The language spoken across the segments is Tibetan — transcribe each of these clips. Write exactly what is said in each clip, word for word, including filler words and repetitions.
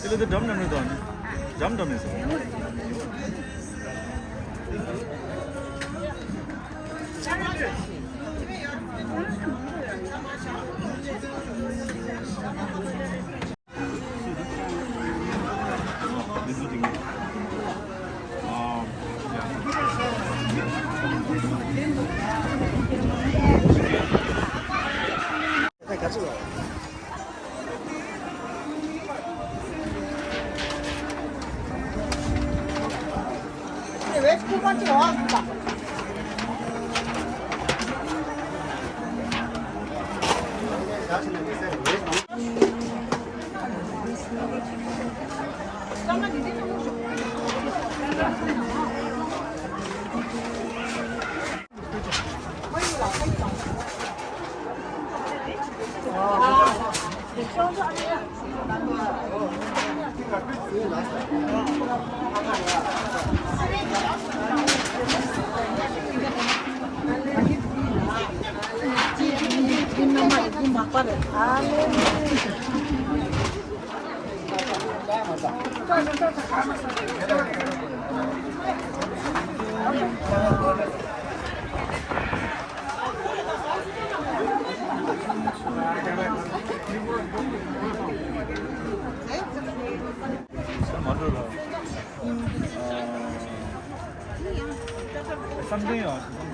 Sila tu dam dam ni tu ni. Dam dam ni sa. བསམ་གཏན་ཡོད།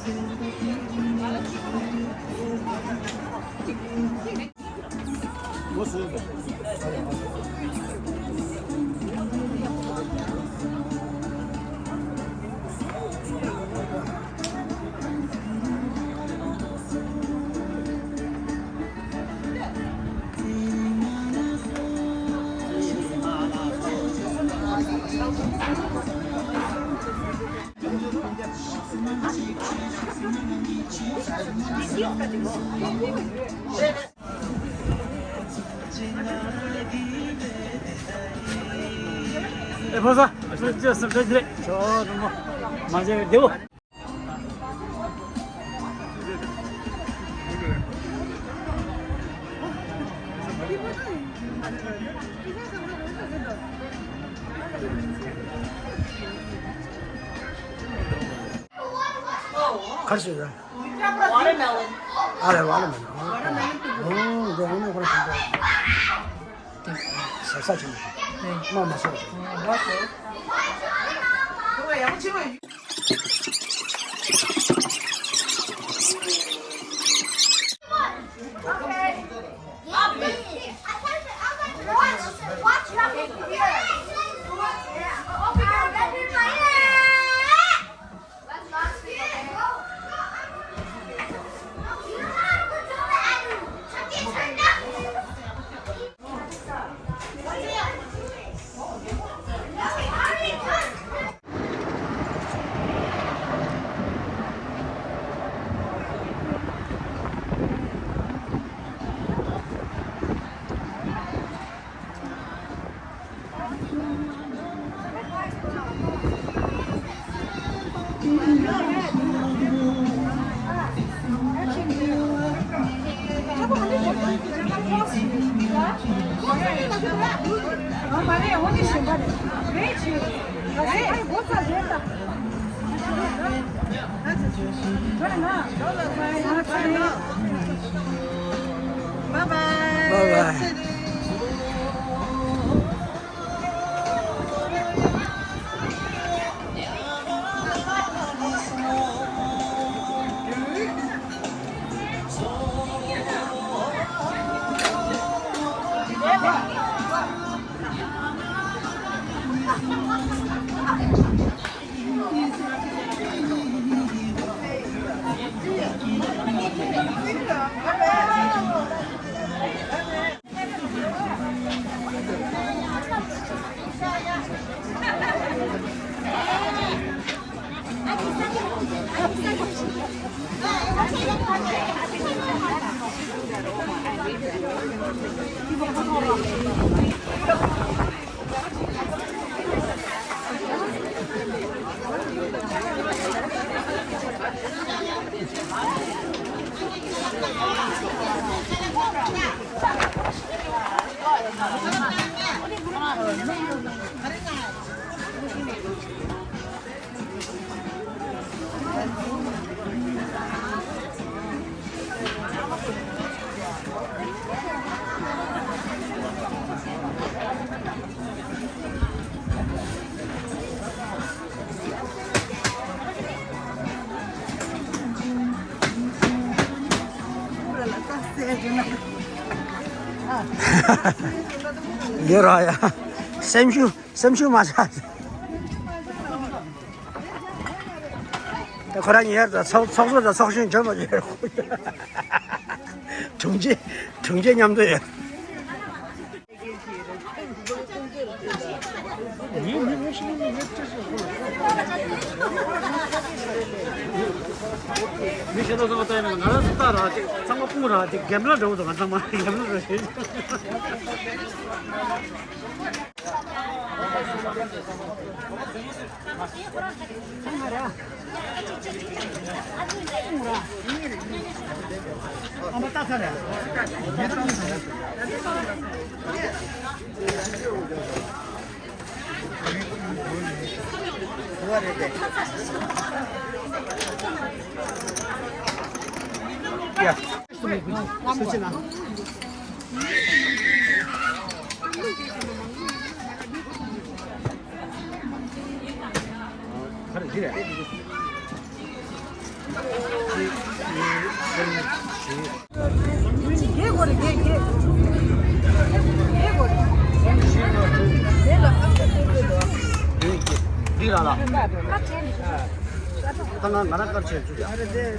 ཨེ་ཕོ་ས། ཅི་ཅི་སེམས་ཁྲལ་རེད། ཆོ་ནུ་མོ། མ་བྱས་བདེ་བོ། གར་སོང་ཡ། Watermelon. ཨ་རེ་ཝ་ཊར་མེ་ལོན། ཨོ་འདི་ཨ་ནི་ཁོ་ར་ཁོ་ར་ཟ་ས་ཆེན་པོ་ཞིག་མ་མ་སོ། Bye bye. Bye bye. ཡོད་ར་ཡ། སེམས་ཤུགས་སེམས་ཤུགས་མ་ཆག་ད་ཁོ་རང་ཉིད་ཡར་དང་ཚོགས་ཚོགས་གཙོ་དང་ཚོགས་གཞོན་འཇོན་པ་ཡོད། དྲུང་ཆེ་དྲུང་ཆེ་མཉམ་དུ་ཡོད། མི་ཤེས་ན་ཚང་མ་ལྟ་ཡིན་ན་ང་རང་ཚོ་ལྟ་ར་ཅིག་ཚང་མ་སྤུངས་ར་ཅིག་གེམ་ལ་འགྲོ་འདུག་ང་ཚང་མ་གེམ་ལ་འགྲོ་བྱེད། འདི་ར་ལ། ད་ང་ང་རང་དཀར་ཆེན་ཚུད་ཡ། ཡིན་ད།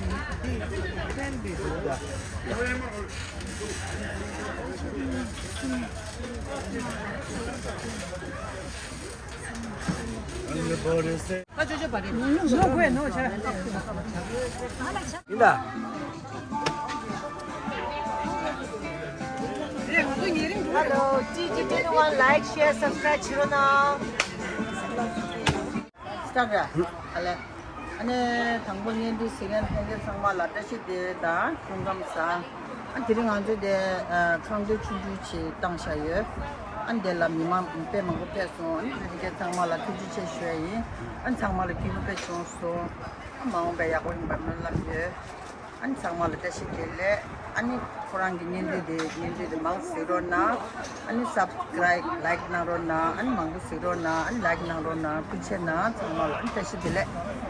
Hello, ཏི་ཇི་ཊི་ཝན་like, share, subscribe བྱེད་རོགས་གནང་། Instagram ཨ་ལེ། ཨ་ནི་དང་པོ་བརྙན་འཕྲིན་གཟིགས་མཁན་ལྷན་རྒྱས་ཚང་མ་ལ་བཀྲ་ཤིས་བདེ་ལེགས་དང་སྐུ་ཁམས་བཟང་། ཨ་དེ་རིང་ང་ཚོ་དེ་ཨ་ཁྲང་ཏོའི་ཆུང་ཆུང་ཞིག་བཏང་བཞག་ཡོད། ཨ་དེ་ལ་མི་མང་དཔེ་མང་པོ་ཕེབས་སོང་། ཨ་ལྷན་རྒྱས་ཚང་མ་ལ་ཐུགས་རྗེ་ཆེ་ཞུ་ཡ་ཡིན། ཨ་ཚང་མ་ལ་སྐྱིད་པོ་དཔེ་བྱུང་སོང་། ཨ་མ་འོངས་པའི་ཡག་པོ་ཡིན་པ་སྨོན་ལམ་ཡོད། ཨ་ནི་ཚང་མ་ལ་བཀྲ་ཤིས་བདེ་ལེགས། ཨ་ནི་ཁོ་རང་གི་བརྙན་འཕྲིན་དེ་བརྙན་འཕྲིན་དེ་མང་གཟིགས་རོགས་གནང་། ཨ་ནི་subscribe, like གནང་རོགས་གནང་། ཨ་ནི་མང་པོ་གཟིགས་རོགས་གནང་། ཨ་ནི་like གནང་རོགས་གནང་། ཐུགས་རྗེ་ཆེ་གནང་། ཚང་མ་ལ་ཨ་ནི་བཀྲ་ཤིས་བདེ་ལེགས།